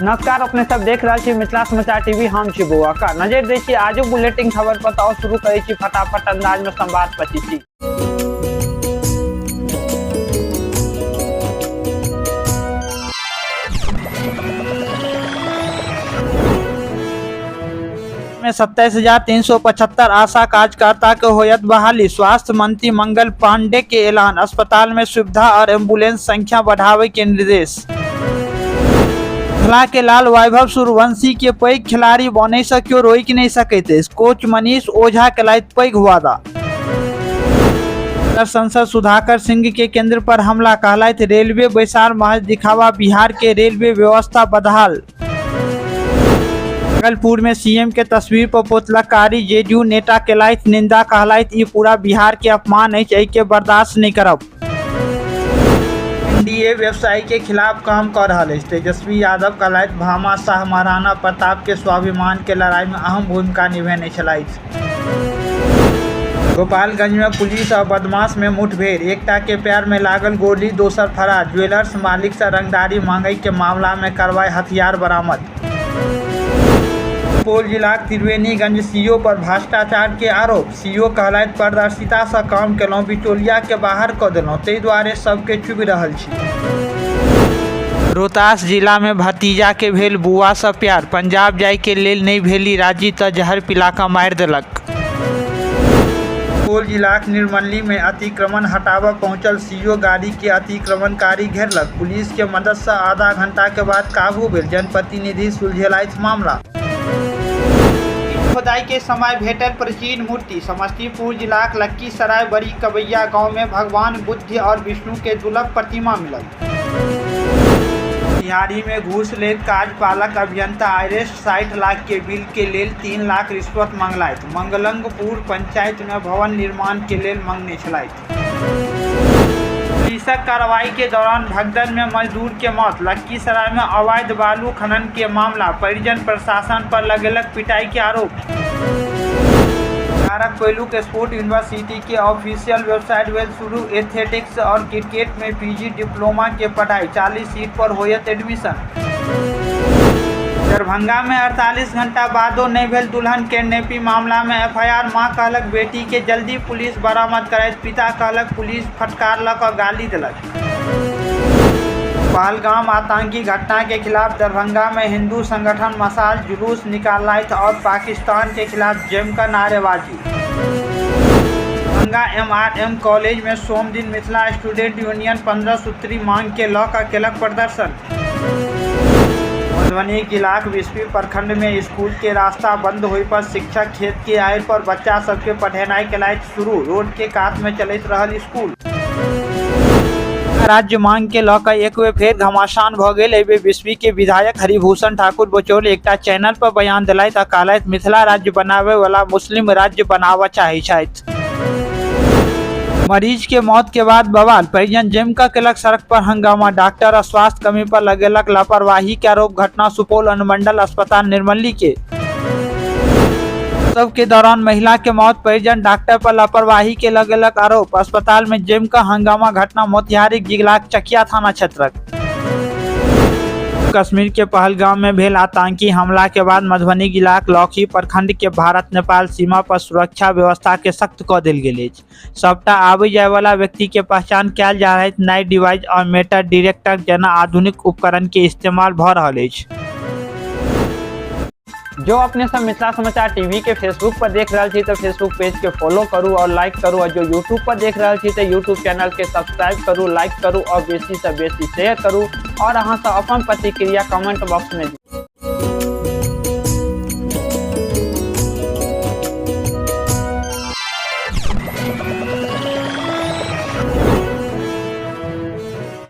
नमस्कार, अपने सब देख रहल छी मिथिला समाचार टीवी। हम छी बौआ का नजर दै छी आजुक बुलेटिन खबर पर। तऽ शुरू करै छी फटाफट अंदाज में संवाद पचीसी। में 27,375 आशा कार्यकर्ता के होयत बहाली। स्वास्थ्य मंत्री मंगल पांडे के ऐलान। अस्पताल में सुविधा और एम्बुलेंस संख्या बढ़ावे के निर्देश। मिथिला के लाल वैभव सूर्यवंशी के पैघ खिलाड़ी बनै से केओ रोकि नहीं सकैत अछि, कोच मनीष ओझा केलथि पैघ वादा। सांसद सुधाकर सिंह के केंद्र पर हमला, कहलथि रेलवे बैसार महज दिखावा, बिहार के रेलवे व्यवस्था बदहाल। भागलपुर में सीएम के तस्वीर पर पोतलकारी, जेडीयू नेता केलथि निंदा, कहलथि ई पूरा बिहार के अपमान अछि, एहि के बर्दाश्त नहीं करब। एनडीए व्यवसायी के खिलाफ काम क रहल अछि, तेजस्वी यादव कहलथि भामाशाह महाराणा प्रताप के स्वाभिमान के लड़ाई में अहम भूमिका निभेने छलथि। गोपालगंज में पुलिस और बदमाश में मुठभेड़, एकटा के पैर में लागल गोली, दोसर फरार। ज्वेलर्स मालिक से रंगदारी मांगय के मामला में कार्रवाई, हथियार बरामद। सुपौल जिलाक त्रिवेणीगंज सीओ पर भ्रष्टाचार के आरोप। सीओ कहलथि पारदर्शिता से काम केलहुं, बिचौलिया के बाहर क देलहुं, ताहि दुआरे सबके चुभि रहल छी। रोहतास जिला में भतीजा के भेल बुआ से प्यार, पंजाब जाय के लेल नहीं भेली राजी त जहर पिला क मारि देलक। सुपौल जिलाक निर्मली में अतिक्रमण हटाबय पहुंचल सीओ गाड़ी के अतिक्रमणकारी घेरलक। पुलिस के मदद से आधा घंटा के बाद काबू भेल। जनप्रतिनिधि सुलझेलथि मामला। खुदाई के समय भेटल प्राचीन मूर्ति। समस्तीपुर जिलाक लखीसराय बड़ी कबैया गांव में भगवान बुद्ध और विष्णु के दुर्लभ प्रतिमा मिलल। बिहारी में घूस लैत कार्यपालक अभियंता अरेस्ट। 60 लाख के बिल के लेल 3 लाख रिश्वत मांगलथि। मंगलंगपुर पंचायत में भवन निर्माण के लेल मांगने छलथि। पुलिसक कार्रवाई के दौरान भगदड़ में मजदूर के मौत। लखीसराय में अवैध बालू खनन के मामला, परिजन प्रशासन पर लगेलक पिटाई के आरोप। बिहारक पहिलुक स्पोर्ट यूनिवर्सिटी के ऑफिशियल वेबसाइट भेल शुरू। एथलेटिक्स और क्रिकेट में पीजी डिप्लोमा के पढ़ाई, 40 सीट पर होयत एडमिशन। दरभंगा में 48 घंटा बादो नहीं भेल दुल्हन के नेपी मामला में एफआईआर। मां कहलक बेटी के जल्दी पुलिस बरामद करैत, पिता कहलक पुलिस फटकार ल क गाली देलक। पहलगाम आतंकी घटना के खिलाफ दरभंगा में हिंदू संगठन मशाल जुलूस निकाललथि और पाकिस्तान के खिलाफ जमकर नारेबाजी। दरभंगा एमआरएम कॉलेज में सोमदिन मिथिला स्टूडेंट यूनियन 15 सूत्री मांग के ल क केलक प्रदर्शन। मधुबनी जिलाक बिस्फी प्रखंड में स्कूल के रास्ता बंद होय पर शिक्षक खेत के आड़ि पर बच्चा सबके पढ़ेनाइ केलथि शुरू। रोड के कात में चलैत रहल स्कूल। राज्य मांग के ल क एक बेर फेर घमासान भ गेल। एहि बेर बिस्फी के विधायक हरिभूषण ठाकुर बचौल एकटा चैनल पर बयान देलथि आ कहलथि मिथिला राज्य बनाबय वाला मुस्लिम राज्य बनाबय चाहैत छथि। मरीज के मौत के बाद बवाल, परिजन जमकर केलक सड़क पर हंगामा। डॉक्टर और स्वास्थ्य कर्मी पर लगेलक लापरवाही के आरोप। घटना सुपौल अनुमंडल अस्पताल निर्मली के। प्रसव के दौरान महिला के मौत, परिजन डॉक्टर पर लापरवाही के लगेलक आरोप। अस्पताल में जमकर हंगामा। घटना मोतिहारी जिलाक चकिया थाना क्षेत्रक। कश्मीर के पहलगाम में भेल आतंकी हमला के बाद मधुबनी जिलाक लौकही प्रखंड के भारत नेपाल सीमा पर सुरक्षा व्यवस्था के सख्त क देल गेल अछि। सबटा आबय जाय वाला व्यक्ति के पहचान कयल जा रहल अछि। नाइट डिवाइस और मेटल डिटेक्टर जेना आधुनिक उपकरण के इस्तेमाल भ रहल अछि। जो अपने सब मिथिला समाचार टीवी के फेसबुक पर देख रहल छी तो फेसबुक पेज के फॉलो करू और लाइक करू, और जो यूट्यूब पर देख रहल छी तो यूट्यूब चैनल के सब्सक्राइब करू, लाइक करू और बेसी से बेसी शेयर करू, और अहाँ सब अपन प्रतिक्रिया कमेंट बॉक्स में दी।